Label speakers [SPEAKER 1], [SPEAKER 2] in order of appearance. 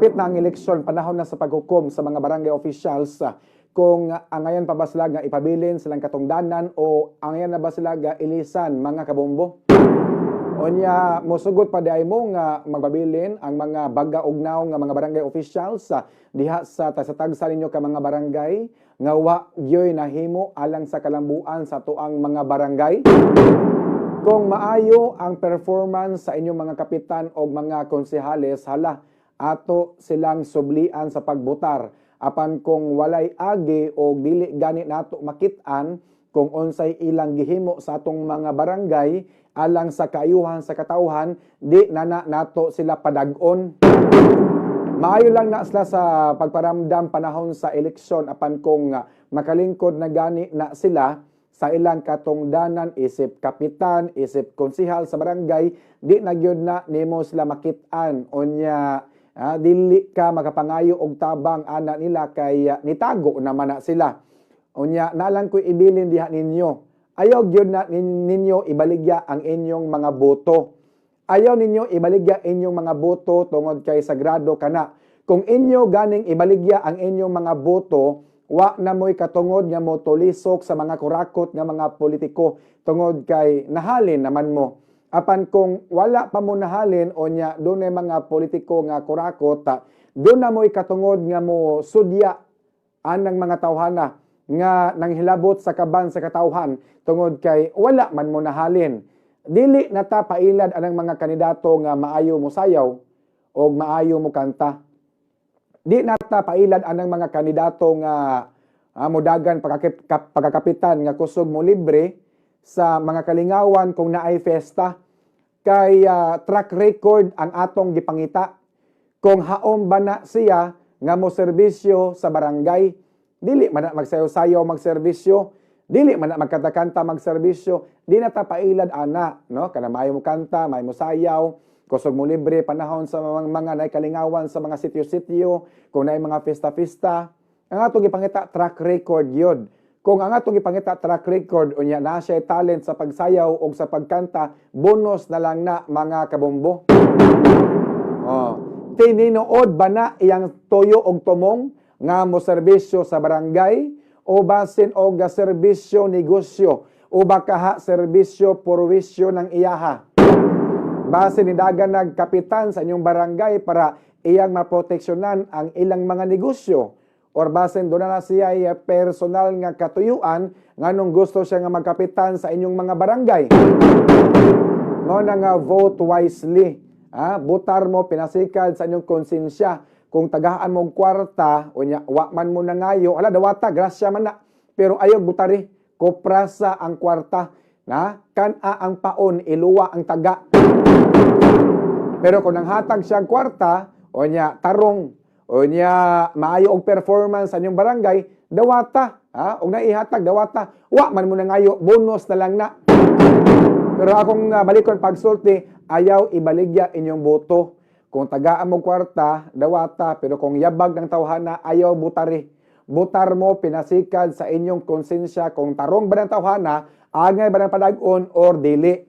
[SPEAKER 1] Hapit na ang eleksyon, panahon na sa paghukom sa mga barangay officials kung angayan pa ba sila nga ipabilin silang katungdanan o angayan na ba sila nga ilisan, mga kabombo. Unya, mosugot pa diay mo nga magbabilin ang mga baga og nawong nga mga barangay officials diha sa tagsa-tagsa ninyo ka mga barangay nga wa gyoy nahimo alang sa kalambuan sa tuang mga barangay. Kung maayo ang performance sa inyong mga kapitan o mga konsehales, hala, ato silang sublian sa pagbutar. Apan kung walay agi o dili gani nato makit-an kung unsay ilang gihimo sa atong mga barangay alang sa kaayuhan sa katawhan, di na na nato sila padag-on. Maayo lang na sila sa pagparamdam panahon sa eleksyon, apan kung makalingkod na gani na sila sa ilang katungdanan isip kapitan, isip konsehal sa barangay, di na gyud na nimo sila makit-an. Unya dili ka makapangayo og tabang ana nila kay nitago naman na sila. Unya nalang ko'y ibilin diha ninyo. Ayaw gyud na ninyo ibaligya ang inyong mga boto. Ayaw ninyo ibaligya inyong mga boto tungod kay sagrado kana. Kung inyo ganing ibaligya ang inyong mga boto, wa na mo'y katungod nga mo tulisok sa mga kurakot nga mga politiko tungod kay nahalin naman mo. Apan kung wala pa mo nahalin, unya dunay mga politiko nga kurakot, doon na mo'y katungod nga mo sudya anang mga tawhana nga nanghilabot sa kaban sa katawhan tungod kay wala man mo nahalin. Dili na ta pailad anang mga kandidato nga maayo mo sayaw o maayo mo kanta. Di na ta pailad anang mga kandidato nga modagan pagkakapitan nga kusog mo libre sa mga kalingawan kung naay festa, kay track record ang atong gipangita. Kung haom ba na siya nga mo serbisyo sa barangay. Dili man na magsayaw-sayaw magserbisyo, dili man na magkanta-kanta magserbisyo, di na ta pailad ana, no? Kana maayo mo kanta, maayo mo sayaw, kusog mo libre panahon sa mga naay kalingawan sa mga sityo-sityo, kung naay mga fiesta-fiesta. Ang atong gipangita, track record yun. Kung ang atong gipangita track record, unya na siya talent sa pagsayaw o sa pagkanta, bonus na lang na, mga kabombo. Oh. Tininood ba na iyang toyo og tumong nga mo serbisyo sa barangay o basin og serbisyo negosyo o baka serbisyo purwisyo ng iyaha? Basin nidagan nagkapitan sa inyong barangay para iyang maproteksyonan ang ilang mga negosyo or basin doon na siya ay personal nga katuyuan nganong gusto siya nga magkapitan sa inyong mga barangay. Mao na nga vote wisely. Butar mo pinasikad sa inyong konsensya. Kung tagaan mo og kwarta, unya wa man mo nangayo, ala, dawata, grasya man na. Pero ayaw butari, koprasa ang kwarta na kan-a ang paon, iluwa ang taga. Pero kung nanghatag siya og kwarta, unya tarong, unya maayo og performance sa inyong barangay, dawata, ha? Og naihatag, dawata. Wa man mo nangayo, bonus na lang na. Pero akong balikon pagsulti, ayaw ibaligya inyong boto. Kung tagaan mo kwarta, dawata, pero kung yabag ng tawhana, ayaw butari. Butar mo pinasikad sa inyong konsensya kung tarong ba ng tawhana, angay ba ng padag-on or dili.